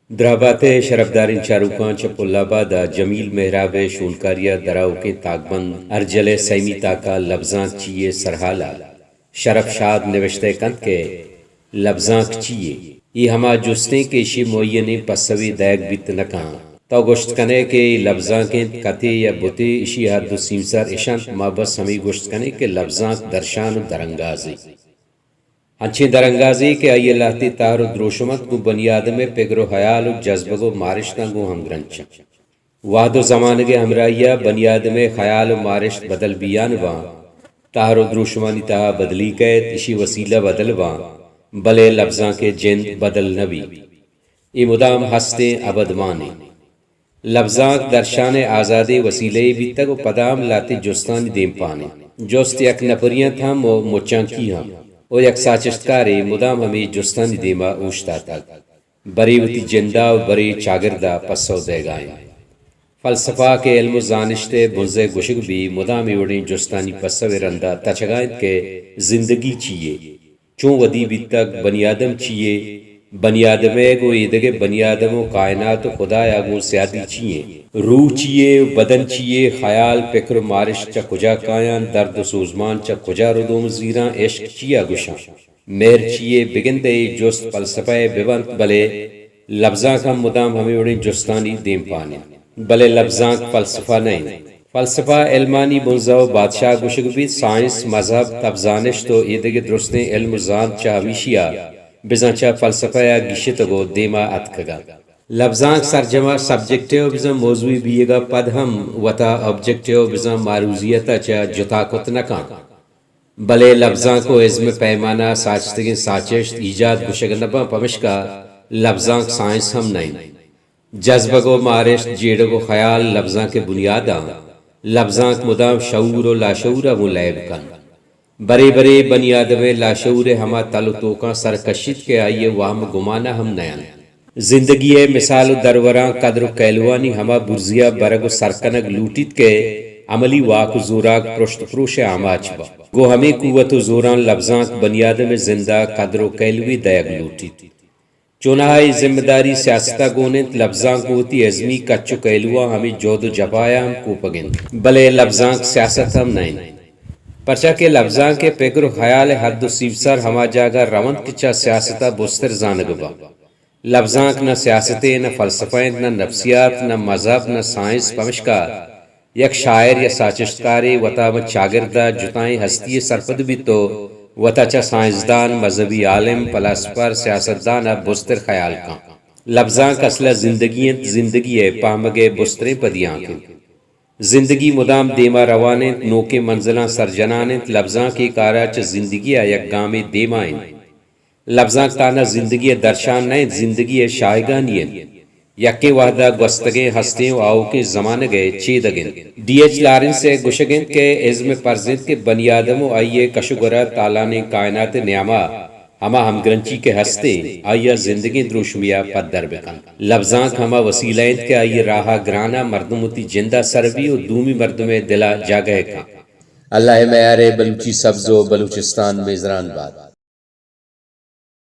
دراہ بات ئے شرپداریں چاروکاں، چہ پل آباد ءَ جمیل مہراب ءِ شونکاری ءَ درآؤکیں تاکبند ارجل ءِ سیمی تاک ءَ لبزانک چی یے سرحال ءَ شرپ شاد نبشتہ کنت کہ لبزانک چی یے؟ اے ہما جست ایں کہ ایشی ءِ معینیں پسوے دئیگ بیت نہ کنت۔ تو گوشت کن ئے کہ اے لبزانک اِنت، کتے یا بتے، ایشی ءِ حد ءُ سیمسر اِش اَنت، ما بس ہمے گوشت کن ایں کہ لبزانک درشان ءُ درانگازے۔ انچیں درانگازے کہ آئی ءِ لہتے تہر ءُ دروشم اَنت، گوں بنی آدم ءِ پگر ءُ ہیال ءُ جزبگ ءُ مارشتاں گوں ہمگرنچ اَنت۔ وہد ءُ زمانگ ءِ ہمراہی ءَ بنی آدم ءِ ہیال ءُ مارشت بدل بیان باں، تہر ءُ دروشمانی تہا بدلی کئیت، ایشی ءِ وسیلہ بدل باں، بلے لبزانک ءِ جند بدل نہ بیت۔ اے مدام ہست ایں، ابدمان ایں۔ لبزانک درشان ءِ آزادیں وسیلہ یے بیتگ ءُ پدا ہم لہتے جستانی دیمپان اِنت۔ جست یک نپری اَنت ہم ءُ مچانکی ہم ءُ یک ساچشتکارے مدام ہمے جستانی دیم ءَ اوشتاتگ، برے وتی جند ءَ ءُ برے چاگرد ءَ پسو دئیگ ءَ اِنت۔ فلسفہ کہ علم ءُ زانشت ءِ بنزہ گوشگ بیت، مدام اے وڑیں جستانی پسو ءِ رند ءَ تچگ ءَ اِنت کہ زندگی چی یے؟ چون ودی بیتگ؟ بنی آدم چی یے؟ بنی آدم ءِ گوں ایدگہ بنی آدم ءُ کائنات ءُ خدا ءَ گوں سیادی چی ایں؟ روح چی یے؟ بدن چی یے؟ خیال، پکر ءُ مارشت چہ کجا کایاں؟ درد ءُ سوزمان چہ کجا ردوم زیراں؟ عشق چیا گوشاں؟ مہر چی یے؟ بگندئے اے جست فلسفہ ءِ بہ بنت، بلے لبزانک ہم مدام ہمے وڑیں جستانی دیمپان اِنت۔ بلے لبزانک فلسفہ نہ اِنت۔ فلسفہ علمانی بنزہ ءُ بادشاہ گوشگ بیت، سائنس، مذہب، تب زانشت ءُ ایدگہ درستیں علم ءُ زانت چہ ہمیشی ءَ بزاں چہ فلسفہ ءَ گیشتگ ءُ دیم ءَ اتکگ اَنت۔ لبزانک سرجم ءَ سبجیکٹیو بزاں موضوعی بیگ ءَ پد ہم وتا آبجیکٹیو بزاں معروضیت ءَ چہ جتا کت نہ کنت۔ بلے لبزانک ءُ ازم ءِ پیمانہ ءَ ساچتگیں ساچشت ایجاد گوشگ نہ باں، پمشکا لبزانک سائنس ہم نہ اِنت۔ جزبگ ءُ مارشت، جیڑگ ءُ خیال لبزانک ءِ بنیاد اَنت۔ لبزانک مدام شعور ءُ لاشعور ءَ گوں لیب کنت۔ برے برے بنی آدم ءِ لاشعور ءِ ہما تل ءُ توکاں سر کشیت کہ آئی ءِ وہم ءُ گمان ءَ ہم نہ اَنت۔ زندگی ءِ مثال ءُ دروراں، قدر ءُ کیلوانی ہما برزی ءَ برگ ءُ سر کنگ لوٹیت کہ عملی واک ءُ زوراک پرشت ءُ پروش ءِ آماچ بنت۔ گوں ہمے قوت ءُ زوراں لبزانک بنی آدم ءِ زند ءَ قدر ءُ کیلوے دئیگ لوٹیت۔ چوناہا اے ذمہ داری سیاست ءَ گون اِنت۔ لبزانک گوں وتی ازمی کچ ءُ کیلواں ہمے جہد ءُ جپا ءَ ہم کوپگ اِنت۔ بلے لبزانک سیاست ہم نہ اِنت۔ پرچا کہ لبزانک ءِ پگر ءُ خیال ءِ حد ءُ سیمسر ہما جاگہ ءَ رونت کہ چہ سیاست ءَ بزتر زانگ بنت۔ لبزانک نہ سیاستے، نہ فلسفہ اِنت، نہ نفسیات، نہ مذہب، نہ سائنس، پمشکا یک شاعر یا ساچشتکارے وتا ماں چاگرد ءَ جتائیں ہستی ءَ سرپد بیت ءُ وتا چہ سائنسدان، مذہبی عالم، پلاسپر، سیاستدان ءَ بزتر خیال کنت۔ لبزانک اصل ءَ زندگی اِنت، زندگی ءِ پہمگ ءِ بزتریں پدیانک اِنت۔ زندگی مدام دیما روان اِنت، نوکیں منزلاں سر جنان اِنت، لبزانک اے کار ءَ چہ زندگی ءَ یک گامے دیما اِنت۔ لبزانک تہنا زندگی ءِ درشان نہ اِنت، زندگی ءِ شاہگانی اِنت۔ یکیں وہد ءَ گوستگیں، ہستیں ءُ آؤکیں زمانگ ءِ چیدگ اِنت۔ ڈی ایچ لارنس ءِ گوشگ اِنت کہ ازم ءِ پرز اِنت کہ بنی آدم ءُ آئی ءِ کش ءُ گور ءَ تالانیں کائنات ءِ نیام ءَ ہما ہمگرنچی کہ ہست اِنت، آئی ءَ زندگیں دروشمے ءَ پدر بہ کنت۔ لبزانک ہما وسیلہ اِنت کہ آئی ءِ راہ ءَ گران ءَ مردم وتی جند ءَ سر بی ءُ دومی مردم ءِ دل ءَ جاگہ کنت۔ اللہ ءِ میار ءِ بلوچی سبز ءُ بلوچستان میزران بات۔